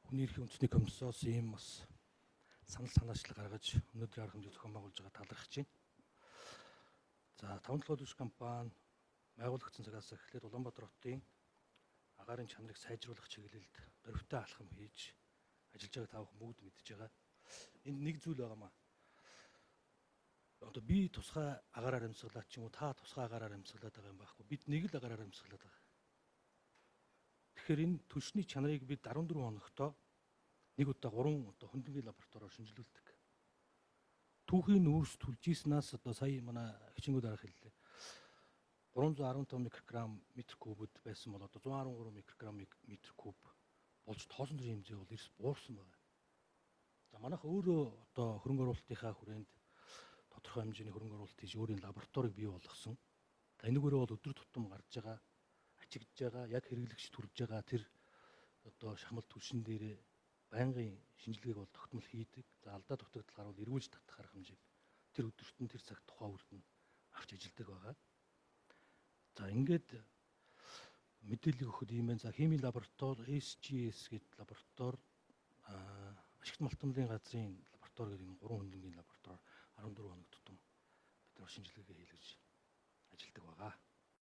Хүний эрхийн үндэсний комиссоос ийм бас санал санаачлал гаргаж өнөөдрийн арга хэмжээ зохион байгуулж байгаа талархаж байна. За, Таван толгой түвш компани байгуулагдсан цагаас эхлээд Улаанбаатар хотын агаарын чанарыг сайжруулах чиглэлд дөрвтэй алхам хийж ажиллаж байгааг та бүхэн бүгд мэдж байгаа. Энд нэг зүйл байгаа маа. Одоо би тусгай агаараар амьсгалаад ч юм уу, та тусгай агаараар амьсгалаад байгаа юм байхгүй. Бид нэг л агаараар амьсгалаад байгаа. Тэгэхээр энэ түлшний чанарыг бид 14 хоногтоо нэг удаа 3 одоо хөндлөнгийн лабораториор шинжилүүлдэг. Түүхийн нүүрс түлжижснаас одоо сая манай хичээнгүүд арга хэллээ. 315 микрограмм метр кубд байсан бол одоо 113 микрограмм метр куб болж тоосон төрлийн хэмжээ бол эрс буурсан байна. За, манайх өөрөө одоо хөрөнгө оруулалтынхаа хүрээнд тодорхой хэмжээний хөрөнгө оруулалт хийж өөрийн лабораторийг бий болгосон. За, энэгээрээ бол өдөр тутам гарч байгаа, ачигдж байгаа, яг хэрэглэгч төрж байгаа тэр одоо шахмал түлшин дээр байнгын шинжилгээг бол тогтмол хийдэг. За, алдаа дутагдал гарвал эргүүлж татах арга хэмжээг тэр өдөрт нь, тэр цагт, тухайн үрд нь авч ажилдаг байгаа. За, ингээд мэдээлэл өгөхөд ийм байна. За, химийн лаборатори, SGS гэдэг лаборатори, ашигт малтамлын газрын лаборатори гэдэг энэ гурван хөндлөнгийн лабораториор 14 хоног тутам бид нар шинжилгээгээ хийлгэж ажилладаг байгаа.